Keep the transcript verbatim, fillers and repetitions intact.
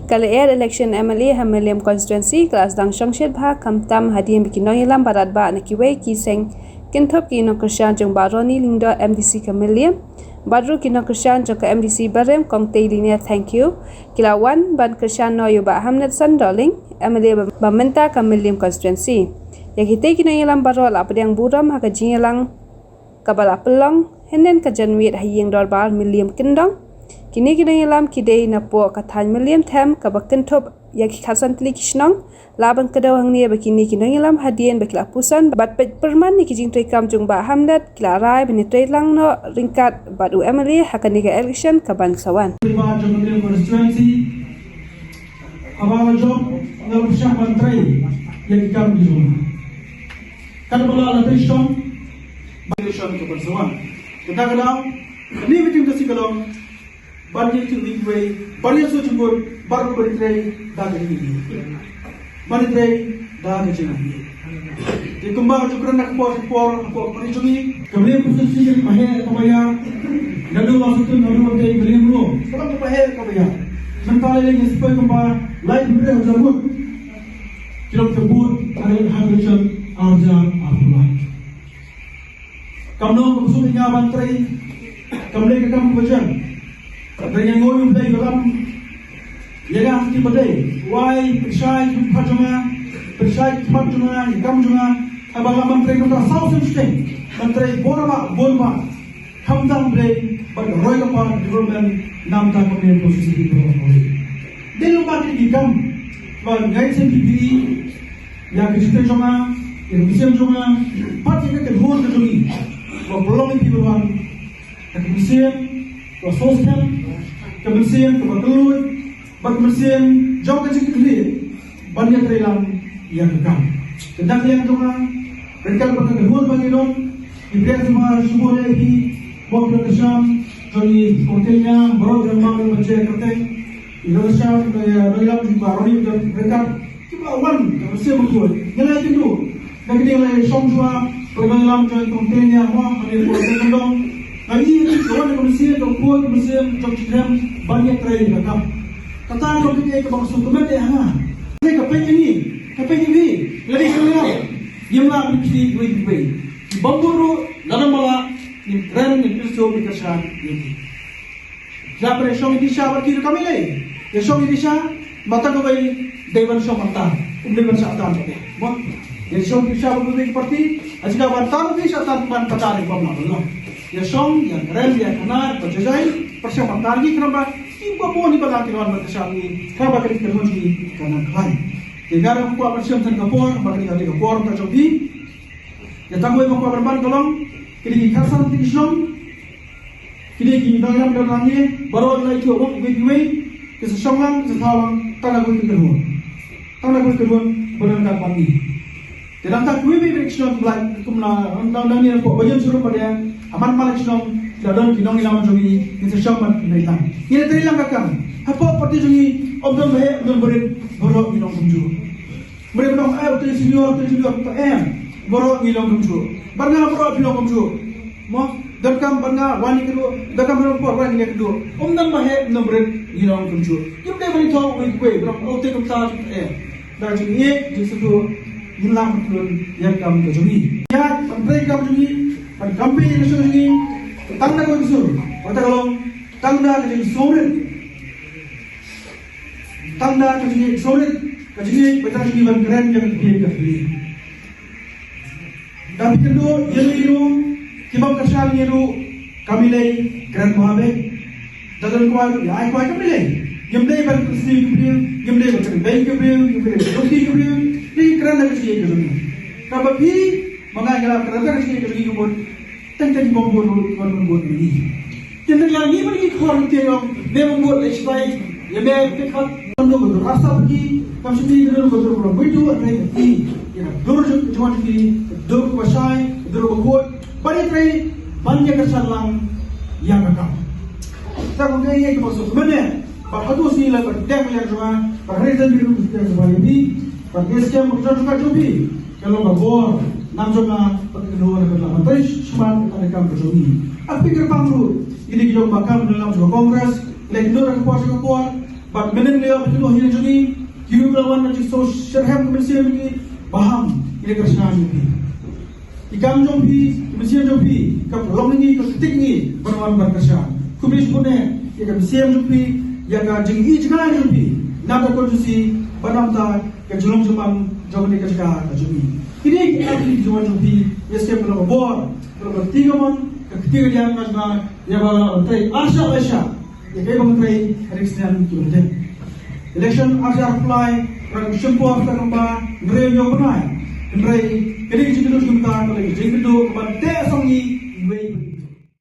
Ka lyer election M L A ha Mylliem constituency ka la sdang shongshit bha, khamtam hadien ba ki nongïalam baroh ba na kiwei ki seng kynthup ki nongkyrshan jong Bah Ronnie Lyngdoh, M D C ka Mylliem, bad ruh ki nongkyrshan jong ka M D C barim Kong Teilinia Thangkhiew, ki la wan ban kyrshan noh ïa u Bah Hamlet Sandoling, M L A ba, ba mynta ka Mylliem constituency. Ïa kitei ki nongïalam baroh la pdiang burom ha ka jingïalang kaba la pynlong hynnin ka janmiet ha ïing dorbar Mylliem Kyndong. Kine ki nongïalam ki dei napoh ka thaiñ Mylliem Them kaba kynthup ïa ki khatsan tylli ki shnong. La ban kdew hangne ba kine ki nongïalam hadien ba ki la pyrshang bad peit pyrman ïa ki jingtreikam jong Bah Hamlet, ki la rai ban ïatreilang noh ryngkat bad u M L A ha kane ka election kaban sa wan. Ba jong Mylliem constituency, haba la jop, nga la pyrshah ban trei ïa ki kam ki jong nga. Katba la la trei shong, ban trei shong kaban sa wan. Kata ka daw, kane ka meeting ka sdang ka long ban ïa ki jingmih kiwei, ban ïa shu jingmut, ban ruh ban trei da ka jingmih. Ban trei da ka jingmih. Te kumba ka ju kren ha ka por ka por, ka por ka por jong ngi. Ka Mylliem constituency ka heh kaba ïar. Naduh la sutun naduh la tei Mylliem ruh ka long kaba heh kaba ïar. Mynta lei lei ngi sngewthuh kumba lai phew hynriew hajar vote ki long ki vote ha ka election ar hajar arphew lai. Kam long ka bsut ïa nga ban trei, kam lei ka kam kaba jan. Hynrei nga ngeit U Blei u lam ïa nga ha ki ba dei, u ai pyrshah ki khmat jong nga, pyrshah ki khmat jong nga, ki kam jong nga, haba nga ban trei kumta saw sien sien, ban trei bor ba, bor ba. Khamtam Blei bad ka roi ka par development na ka bynta ka Mylliem constituency ka long ka dei. Dei long ba ki kam ba ngai sien ki bi ïa ka jingtrei jong nga, ïa ka mynsiem jong nga, bad ïa ka kynhun ka jong ngi. Ba pynlong ïa phi ba wan ka mynsiem ka soskem, ka mynsiem kaba kylluid, bad ka mynsiem jong ka jingkitkhlieh ban ïatreilang ïa ka kam. Ka dang liang jong nga ryngkat bad ka kynhun ba ngi don, ngi pdiang sngewbha sngewbha ïa phi, mo ka kyrshan jong ngi, Kong Teilinia, baroh ki nongïalam ba jia kyrteng, ki nongkyrshan, ki nongïalam jong Bah Ronnie ryngkat. Kiba wan ka mynsiem bakhuid. Ngi la ïakynduh na kine la shong shuwa, ka nongïalam jong Kong Teilinia mo, ha kane ka por ka dang. Nga ïohi ka wan ka mynsiem bakhuid, ka mynsiem jong jingkyrmen ban ïatrei ïa ka kam. Kata ka dei kaba sngewthuh mynta ha nga. Ka peit ïa ngi, ka peit ïa ngi. Lada shu ïa ngim lah ban peit kiwei kiwei. Ki bym bun ruh, lada ma lah, ngin kren, ngin pynshai, ngin kyrshan ïa ki. Ïa pynshong ïa ki sha bad ki ruh kam lei. Ïa shong ïa ki sha, mynta kawei dei ban shong mynta. Um dei ban shah tan. Mo? Ïa shong ïa ki sha bad ki parti, ha jaka ban tan ki shah tan ban pata dei bym lah ban long. Ïa shong, ïa kren, ïa kynad, ba jajai, pyrshang mynta ki kren ba, ki ba bun ki ba la ki wan ban kyrshan ïa ngi, kren ba ka dei ka mon ki ka nang khlaiñ. Te nga ruh kwah ban shem tang ka por, ba ka dei ka dei ka por ka jong ki. Ïa tang wei ba kwah ban ban ka long, ki dei ki khatsan tylli ki shnong, ki dei ki nongïalam don hangne, baroh la ïoh wei kiwei, ki sa shong lang, ki sa thaw lang, tang na kawei ka kynhun. Tang na kawei ka kynhun, ba don ryngkat bad ngi. Te nangta kiwei kiwei ki shnong ki Blai, kum la, nang nang ngi na pok, ba ïeng shurum ba dei, ha man man la ki shnong, ki la don ki nongïalam jong ngi, ki sa shong bad ki nongïalam. Ngi la trei lang ka kam, hapoh parti jong ngi, ym don ba heh, ym don ba rit, baroh ngi long kumjuh. Mare ba nong, eh, utai senior, utai junior, utai em. Baroh ngi long kumjuh. Bad nga baroh phi long kumjuh. Mo, donkam bad nga wan ïa ka duh, donkam bad nga por wan ïa ka duh. Um nang ba heh, um nang ba rit, ngi long kumjuh. Kim dei ban ïathuh uwei uwei, ba nong utai kumta, utai em. Da jingïeit, jingsngewthuh, ngin lah ban pynlong ïa ka kam ka jong ngi. Ïa, ban trei kam jong ngi, ban campaign ïa ka jong ngi, tang da ka jingsngewrit, kata ka long, tang da ka jingsngewrit. Tang da ka jingïeit, sorry, ka jingïeit ba tang jingïeit ban kren ïa ka jingïeit ka jingïeit. Da phi kynduh ïa ngi ruh, ki bym kyrshan ïa ngi ruh, kam lei kren bha bha. Da don kwai ruh, ïa ai kwai kam lei. Ngim dei ban kyrshan ïa ki briew, ngim dei ban kren beiñ ki briew, ngim dei ban kren ïa ki briew. Ngi kren da ka jingïeit ka jingïeit. Kaba phi, ma nga ngi la kren da ka jingïeit ka jingïeit ka bun. Teng teng bym bun ruh, bym bun ruh ngi. Teng teng ïa ngi ban ngi khor ngi tieng ong, me bym bun lei shbai, ïa me te khot, bym bun ruh rasa bagi, kam shini ruh bym bun ruh bui tu, ïa ka dur jong jong ki, dur ba shai, dur ba khot, ban ïa trei, ban ïa ka shan lang, ïa ka kam. Ta ko ngi ïa ka ba so mene, ba hatu si la ba dek ïa jong, ba hare jan bi ruh dek ba ïa bi, ba dek siam ba jong ka jong bi. Ka long ka bor, nam jong nga, bad ka kynhun, ka la ban trei shaphang ka kam ka jong ngi. Ap phi kyrpang ruh, kine ki long ba kam, nongïalam jong ka Congress, leit noh ka por sha ka por, Bad mynnin leh ba kito hi jong ngi, ki ruh ka la wan na jingsngew shitrhem ka mynsiem jong ngi, ba ham ngi da kyrshan ïa phi. Ki kam jong phi, ki mynsiem jong phi, ka pynlong ngi, ka ktik ngi ban wan ban kyrshan. Khublei shibun eh ïa ka mynsiem jong phi, ïa ka jingïohi jingïohi jong phi na ka constituency, bad namar ka jinglong jingman jong kane ka jaka ka jong ngi. Kine ki artylli ki jingwan jong phi ïa skhem ka long ka bor, ka long ka kti kamon, ka kti kadiang ka jong nga, ïa ba la trei arshah laishah ïa kaei ba ngi trei ha ki snem kiba dep. Election arshah arphew lai, rang shim por sa kamba, hynrei ñiew bnai. Hynrei kane ka jingkynduh jingkynta ka long ka jingkynduh kaba teh song ngi iwei iwei.